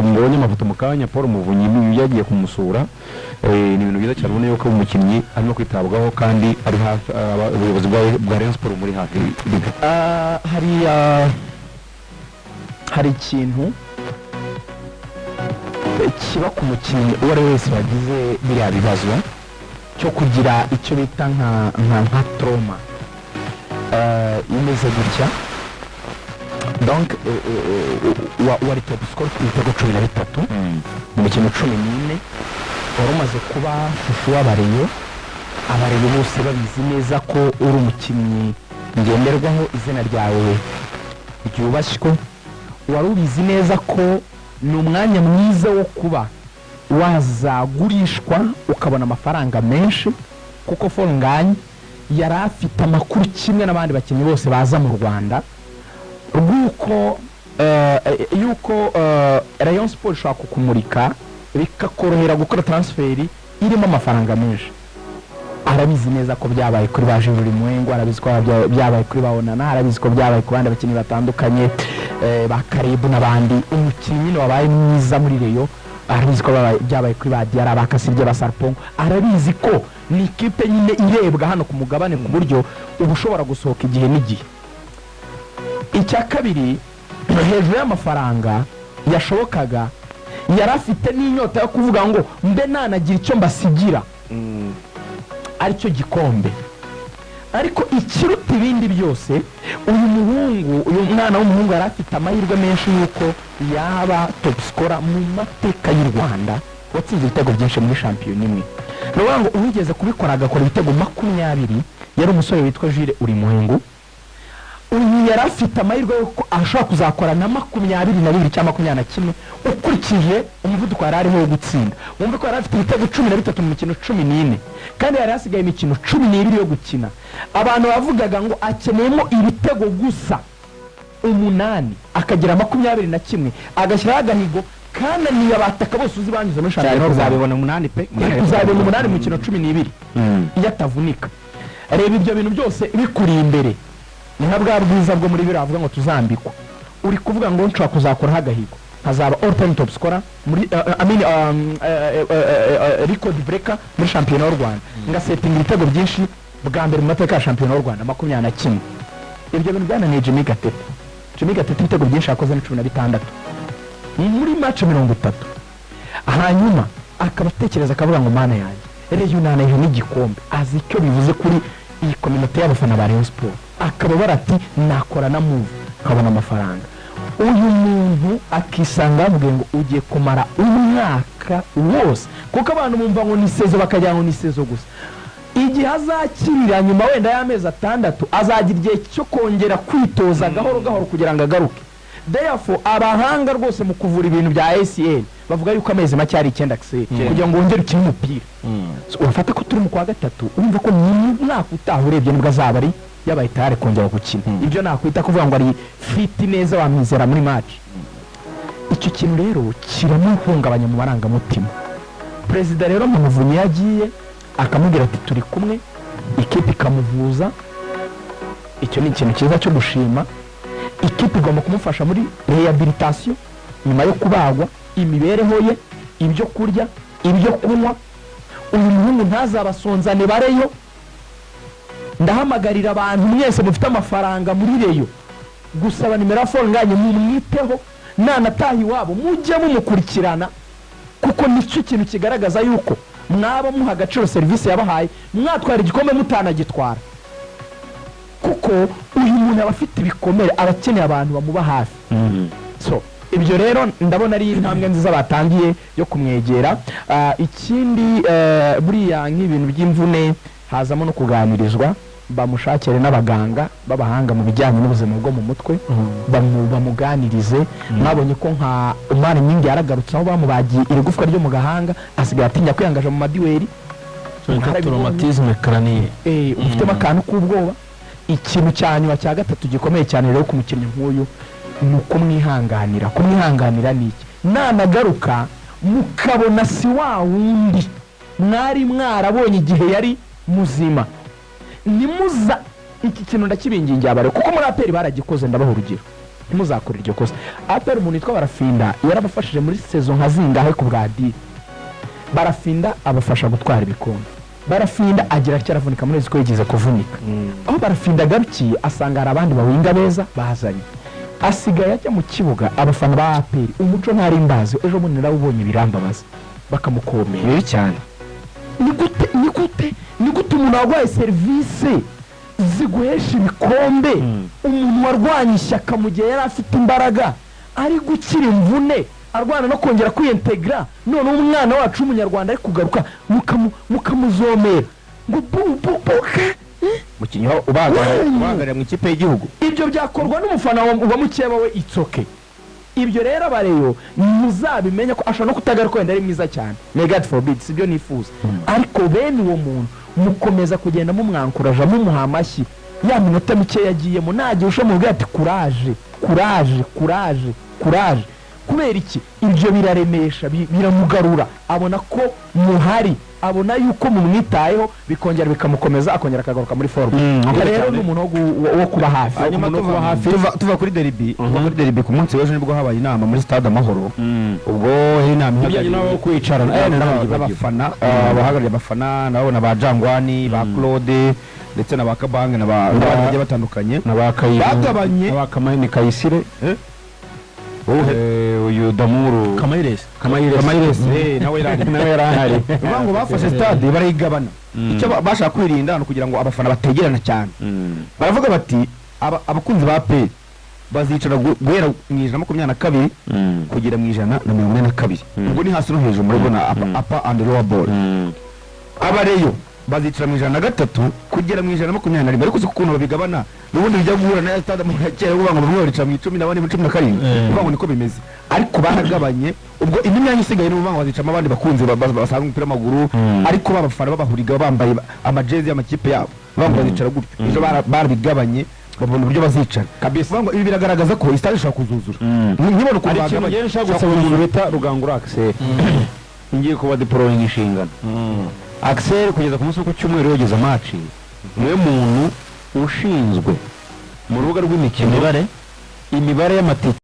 Nasomye amafoto mu kanya, Paul Muvunyi ni yagiye kumusura. Ni ibintu byiza cyane, ubona yuko umukinnyi arimo kwitabwaho kandi ari hafi, ubuyobozi bwa Rayon Sport muri hafi. Ah, hari ikintu kiba ku mukinnyi uwo ari we wese wagize biriya bibazo cyo kugira icyo bita nka trauma imeze gutya. Donc wari top scorer ku ibitego 13 mu mikino 14, wari umaze kuba chouchou w'aba Rayon, aba Rayon bose babizi neza ko uri umukinnyi ngenderwaho, izina ryawe ryubashywe. Wari ubizi neza ko ni umwanya mwiza wo kuba wazagurishwa ukabona amafaranga menshi, kuko Fall Ngagne yari afite amakuru kimwe n'abandi bakinnyi bose baza mu Rwanda rw'uko yuko Rayon Sport ishobora kukumurika bikakorohera gukora transfer irimo amafaranga menshi. Arabizi neza ko byabaye kuri ba Jules Mwengo, arabizi ko byabaye kuri ba Onana, arabizi ko byabaye ku bandi bakinnyi batandukanye, ba Karibu n'abandi. Umukinnyi nyine wabaye mwiza muri Rayon, arabizi ko byabaye kuri ba Diarra, ba Kasirye, ba Sarpong. Arabizi ko ni ikipe nyine irebwa hano ku mugabane, ku buryo uba ushobora gusohoka igihe n'igihe. Icya kabiri, hejuru y'amafaranga yashobokaga, yari afite n'inyota yo kuvuga ngo mbe nanagira icyo mbasigira, aricyo gikombe. Ariko ikiruta ibindi byose, uyu muhungu, uyu mwana w'umuhungu yari afite amahirwe menshi y'uko yaba top scorer mu mateka y'u Rwanda, watsinze ibitego byinshi muri shampiyona imwe. Ni ukuvuga ngo uwigeze kubikora agakora ibitego 20 yari umusore witwa Jules Ulimwengu. Uyu yari afite amahirwe y'uko ashobora kuzakora na 22 cyangwa 21, ukurikije umuvuduko yari ariho wo gutsinda. Wumve ko yari afite ibitego 13 mu mikino 14, kandi yari hasigaye imikino 12 yo gukina. Abantu bavugaga ngo akeneyemo ibitego gusa 8, akagira 21, agashyiraho agahigo kananiye abataka bose uzi banyuze muri Cyari shampiyona y'u Rwanda. Kuzabibona 8 pe. Yari kuzabona 8 mu mikino 12 iyo atavunika. Reba ibyo bintu byose bikuri imbere, ni nka bwa bwiza bwo muri biriya bavuga ngo tuzambikwa. Uri kuvuga ngo nshobora kuzakoraho agahigo, nkazaba all time top scorer muri I mean, record breaker muri shampiyona y'u Rwanda, ngasetinga ibitego byinshi bwa mbere mu mateka ya shampiyona y'u Rwanda, 21. Ibyo bintu byananiye Jimmy Gatete. Jimmy Gatete ibitego byinshi yakoze ni 16 muri match 30. Hanyuma akaba atekereza, akavuga ngo mana yanjye, Rayon nanayiha n'igikombe. Azi icyo bivuze kuri iyi communauté y'abafana ba Rayon Sport. Akaba barati nakora na move nkabona amafaranga. Uyu muntu akisanga bamubwiye ngo ugiye kumara umwaka wose, kuko abantu bumva ngo ni saison, bakagira ngo ni saison gusa. Igihe azakirira nyuma wenda y'amezi 6, azagira igihe cyo kongera kwitoza gahoro gahoro kugira ngo agaruke. Therefore, abahanga rwose mu kuvura ibintu bya ACL bavuga yuko amezi make ari 9 akiseri kugira ngo wongere ukine umupira. So, urafata ko turi mu kwa gatatu, urumva ko mu mwaka utaha urebye nibwo azaba ari yabaye tayari kongera gukina, ibyo nakwita kuvuga ngo ari fit neza, wamwizera muri match. Icyo kintu rero kiramuhungabanya mu marangamutima. Perezida rero mu Muvunyi yagiye akamubwira ati turi kumwe, ikipe ikamuvuza. Icyo ni ikintu cyiza cyo gushima. Ikipe igomba kumufasha muri rehabilitation nyuma yo kubagwa, imibereho ye, ibyo kurya, ibyo kunywa. Uyu muhungu ntazabasonzane bareyo. Ndahamagarira abantu mwese mufite amafaranga muri Rayon gusaba nimero ya Fall Ngagne, mumwiteho. Nanataha iwabo mujye mumukurikirana, kuko nicyo kintu kigaragaza yuko mwaba muha agaciro serivisi yabahaye, mwatwara igikombe mutanagitwara, kuko uyu muntu aba afite ibikomere, aba akeneye abantu bamuba hafi. So ibyo rero ndabona ari intambwe nziza batangiye yo kumwegera. Ikindi, buriya nk'ibintu by'imvune hazamo no kuganirizwa, bamushakire n'abaganga b'abahanga mu bijyanye n'ubuzima bwo mu mutwe, bamuganirize. Mwabonye ko nka Umar Gning yaragarutse aho bamubagiye iri gufwa ryo mu gahanga, asigaye atinya kwiyangaje mu ma duel. Bita traumatisme crânien. Ufitemo akantu k'ubwoba. Ikintu cya nyuma cya gatatu gikomeye cyane rero ku mukinnyi nk'uyu ni ukumwihanganira. Kumwihanganira ni iki? Nanagaruka mukabona si wa wundi mwari mwarabonye igihe yari muzima, nimuza iki kintu ndakibingingiye abare, kuko muri APR baragikoze. Ndabaha urugero. Ntimuzakore iryo kosa. APR, umuntu witwa Barafinda yarabafashije muri saison nka zingahe ku bwa diri. Barafinda abafasha gutwara ibikombe. Barafinda agira atya aravunika, muri ko yigeze kuvunika. Aho Barafinda agarukiye, asanga hari abandi bawinga beza bazanye, asigaye ajya mu kibuga, abafana ba APR, umuco ntari mbazi, ejo bundi narawubonye birambabaza, bakamukomera. Bibi cyane. Ni gute, ni gute, ni gute umuntu warwaye serivisi ziguhesha ibikombe, umuntu warwanye ishyaka mu gihe yari afite imbaraga, ari gukira imvune, arwana no kongera kwiyentegra, noneho umwana wacu w'umunyarwanda ari kugaruka, mukamuzomera ngo bu bu bu ke? Umukinnyi ubahagarariye mu ikipe y'igihugu. Ibyo byakorwa n'umufana wa mukeba we, it's okay. Ibyo rero abareyo muzabimenya ko ashobora no kutagaruka, wenda ari mwiza cyane, may God forbid, sibyo nifuza, ariko bene uwo muntu mukomeza kugenda mumwankuraja, mumuha amashyi ya minota mike yagiyemo, nagiye ushamubwira ati courage, courage, courage, courage. Kubera iki? Ibyo biraremesha, biramugarura, abona ko muhari, abona yuko mumwitayeho, bikongera bikamukomeza, akongera akagaruka muri forme. Okay Rero cyane. ni umuntu wo kuba hafi. Hanyuma tuva kuri derby, tuva kuri derby, ku munsi w'ejo nibwo habaye inama muri Stade Amahoro. Ubwo yari inama Ibijyanye n'aho kwicarana, narabyibagiwe. n'abafana, abahagarariye abafana, ndabona ba Jangwani, ba Claude, ndetse na ba Kabange na ba n'abandi bagiye batandukanye. Na ba Kayiru. Bagabanye. Na ba Kamayini Kayisire. Eh? Uyu Damuru. Kamayiresi. Kamayiresi. Kamayiresi, nawe yari ahari. Nawe yari ahari. Ni ukuvuga ngo bafashe stade barayigabana. Icyo bashaka kwirinda ni ukugira ngo abafana bategerana cyane. Baravuga bati abakunzi ba APR bazicara guhera mu 122 kugera mu 142. Ubwo ni hasi no hejuru, murabona upper and lower bowl. Abareyo bazicara mu 103 kugera mu 121. Ariko uzi ukuntu babigabana, n'ubundi bijya guhura na Stade Amahoro ya kera, uvuga ngo bamwe baricara mu 10 n'abandi mu 17. Uvuga ngo niko bimeze, ariko baragabanye. Ubwo indi myanya isigaye ni ukuvuga ngo bazicamo abandi bakunzi basanzwe umupira w'amaguru, ariko babafana babahuriga bambaye amajezi y'amakipe yabo, bavuga ngo bazicara gutyo. Ejo barabigabanye, babona uburyo bazicara Kabisa. Bavuga ngo ibi biragaragaza ko stade ishobora kuzuzura. Nkibona ukuntu Hari ikintu bagabanye, ngiye nshaka ishobora gusaba umuntu kuzuzura. bita Rugangura Axel. Ngiye kuba deploying inshingano Axel kugeza ku munsi wo ku cyumweru yogeza match, niwe muntu ushinzwe mu rubuga rw'imikino Imibare. Imibare y'amatike.